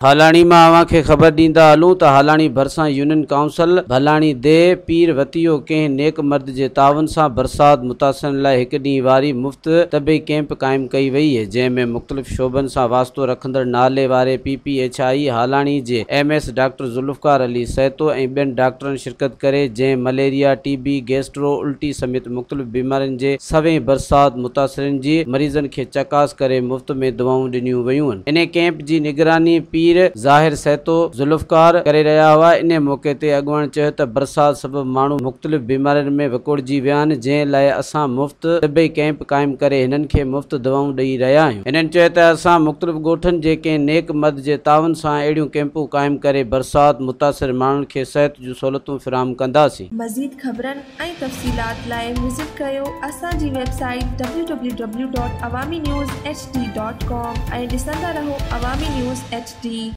هالاڻي مان اوهان کي خبر ڏيندا هلون ته هالاڻي ڀرسان يونين ڪائونسل ڀلاڻي ديهه پير وتيو ڪنهن نيڪ مرد جي تعاون سان برسات متاثرن لاء هڪ ڏينهن واري مفت طبي ڪئمپ قائم ڪئي وئي جنهن ۾ مختلف شعبن سان واسطو رکندڙ نالي واري P P H I Halani جي M S doctor Zulfiqar Ali Sahito ۽ ٻين ڊاڪٽرن شرڪت ڪري جنهن مليريا، ٽي بي، گيسٽرو، الٽي سميت مختلف بيمارين جي سوين برسات متاثرين جي مريضن کي چڪاس ڪري مفت ۾ دوائون ڏنيون ويون. انهي ڪئمپ جي نگراني پير ظاهر سهتو، ذوالفقار، ڪري رهيا هئا. انهي موقعي تي اڳواڻ چيو ته برسات سبب ماڻهو مختلف بيمارين ۾ وڪوڙجي ويا آهن جنهن لاء اسان مفت طبي ڪئمپ قائم ڪري هنن کي مفت دوائون ڏئي رهيا آهيون. هنن چيو ته اسان مختلف ڳوٺن جي ڪنهن نيڪ مرد جي تعاون سان اهڙيون ڪئمپون قائم ڪري برسات متاثر ماڻهن کي صحت جون سهولتون فراهم ڪنداسين. مزيد خبرن ۽ تفصيلات لاء وزٽ ڪريو اسان جي website W W W dot Awami news H D dot com ۽ ڏسندا رهو عوامي نيوز ايڇ ڊي.